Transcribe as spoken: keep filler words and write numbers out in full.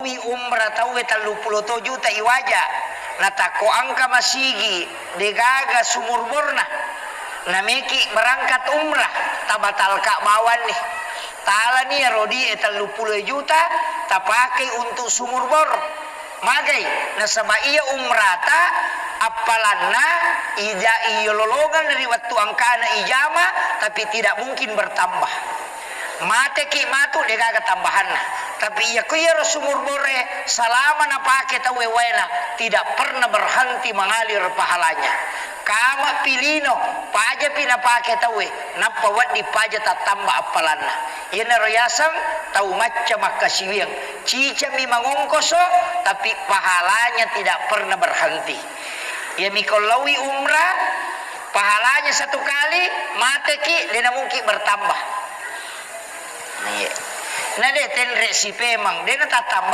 Wi umrah tauwe telluppulo to juta iwaja, natakko engka masigi degaga sumur borna, nameki berangkat umrah, tabatalka bawanni. Talani iyaro duie telluppulo juta tapakei untuk sumur bor. Magai, nasaba iya umrata appalanna ija-, iyololongeng ri wettu engkana ijama, tapi tidak mungkin bertambah. Mateki matu degaga tambahanna. Tapi iya ku iyaro sumur bore salama napake tauwe waena, tidak pernah berhenti mengalir pahalanya. Kama pilino, pajapi napake tauwe, nappa wedding paja tattamba appalanna. Iyanaro yaseng tau macca makkasiwiang. Cicami mangongkoso, tapi pahalanya tidak pernah berhenti. Iyami ko laowi umrah, pahalanya satu kali, mateki, de namungkin bertambah. Iya. Na de tenre sipemang, de natattamba,